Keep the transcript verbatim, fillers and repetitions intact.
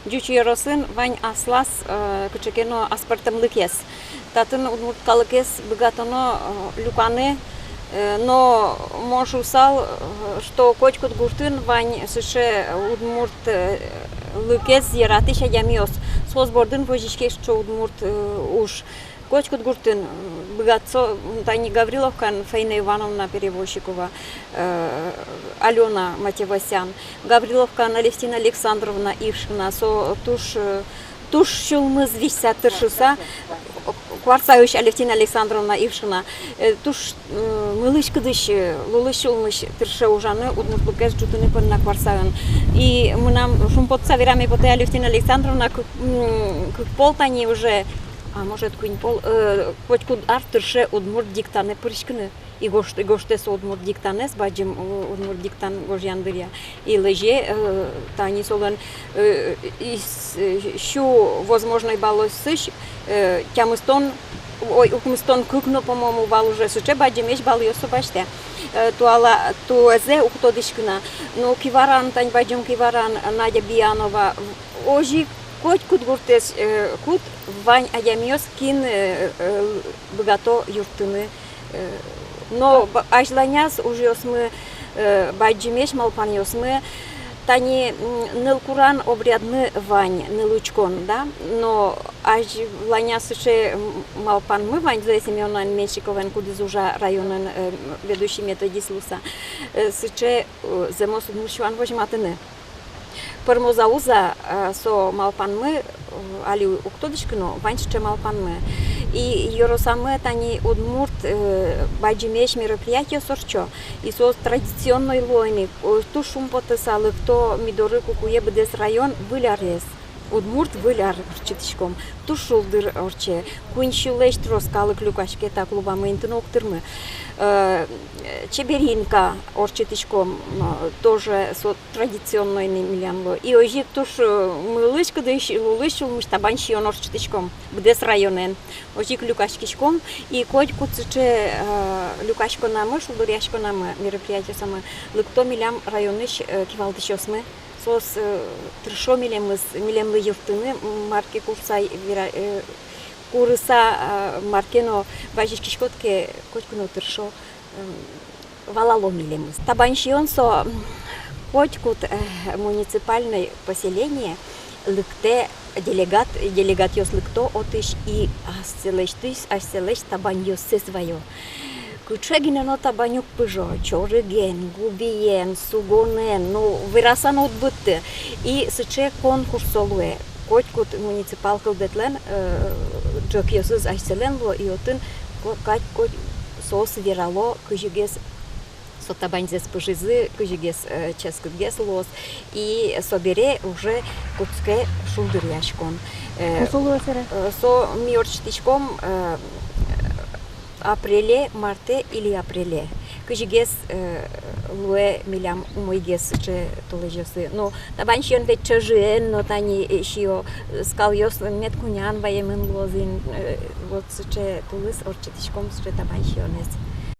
Ӟуч ёросын вань аслаз, э, кыӵе ке но аспӧртэмлыкез. Татын удмурт калыкез быгатоно, э, люканы, э, но мон шуысал, э, что котькуд гуртын вань сыӵе удмурт, э, лыкез яратӥсь адямиос. Соос бордын возиське сыӵе удмурт, э, уж. Котькуд гуртын, э, быгатсо, м, тани Гавриловкаын Фаина Ивановна Перевозчикова, э, Алёна Матевосян, Гавриловкаын Алевтина Александровна Ившина, со туж, э, туж сюлмыз висьыса, тыршыса, Куарсаысь Алевтина Александровна Ившина, э, туж, э, мылысь-кыдысь, э, лулысь-сюлмысь тырше ужаны, удмурт лыкез ӝутыны понна Куарсаын. И мынам шумпотыса вераме потэ, Алевтина Александровна кык, м, кык пол тани уже, а может, куинь пол, э, котькуд ар тырше удмурт диктанэ пыриськыны. И гожт-, гожтэ со удмурт диктанэз, бадӟым, э, удмурт диктан гожъян дыръя. И лэзе, э, тани солэн, э, из, э, сю возможной баллъёсысь, э, тямыстон, ой, укмыстон кык но, по-моему, балл уже, сыӵе бадӟымесь баллъёс со басьтэ. Э, туала, туэзэ уг тодӥськы на. Но Киваран, тани бадӟым Киваран, Надя Биянова, озьы котькуд гуртэз, э, куд вань адямиос, кин, э, э, быгато юрттыны. Э, но ба-, азьланяз ужъёсмы, э, бадӟымесь малпанъёсмы, тани, м, нылкуран обрядмы вань, нылучкон, да, но азьланяз сыӵе, м, малпанмы вань Зоя Семёновна Меньшиковаен, кудӥз ужа районын, э, ведущий методист луыса, э, сыӵе, э, зэмос удмурт сюан возьматыны. Пӧрмоз-а, уз-а, э, со малпанмы, э, али уг тодӥськы но, вань сыӵе малпанмы. И ёросамы тани удмурт, э, бадӟымесь мероприятиос ортчо, и соос традиционной луо ини, э, туж шумпотыса лыкто ми доры, Кукуе, быдэс район Выль арез. Удмурт Выль ар ортчытӥськом. Туж шулдыр ортче. Куинь сюлэсь трос калык люкаське та клубамы, инты но уг тырмы. Э, Чеберинка ортчытӥськом, э, тоже со традиционной ни милям луэ. И озьы ик туж, э, мылысь-кыдысь, лулысь-сюлмысь табань сиён ортчытӥськом быдэс районэн. Озьы ик люкаськиськом, и котькуд сыӵе, э, люкаськонамы, шулдыръяськонамы, мероприятиосамы лыкто милям районысь, э, кивалтӥсьёсмы. Соос, э, тыршо милемыз, милемлы юрттыны, м, мар ке курыса, вера-, э, курыса, э, мар ке но вазиськиськод ке, котьку но тыршо, э, валало милемыз. Табань сиён со, м, котькуд, э, муниципальной поселение лыктэ делегат, делегатъёс лыкто отысь и асьсэлэсьтыз, асьсэлэсь табаньёссэс вайо. Кыӵе гинэ но табань уг пыжо: чорыген, губиен, сугонэн, ну, вераса но уд быдты. И сыӵе конкурс со луэ. Котькуд муниципал кылдэтлэн, э, ӝӧкъёсыз асьсэлэн луо, и отын ко-, кадь ко-, соос верало, кызьыгес со табаньзэс пыжизы, кызьыгес, э, ческытгес луоз. И собере уже кутске шулдыръяськон. Э, Ку со луэ собере? Э, со ми ортчытӥськом, э, апреле, марте или апреле. Кызьыгес, э, луэ милям умойгес сыӵе толэзьёсы. Ну, табань сиён ведь ӵӧжыен но тани, э, сиё, э, скалъёс мед кунян ваемын луозы ини, э, вот сыӵе тулыс ортчытӥськом сыӵе табань сиёнэз.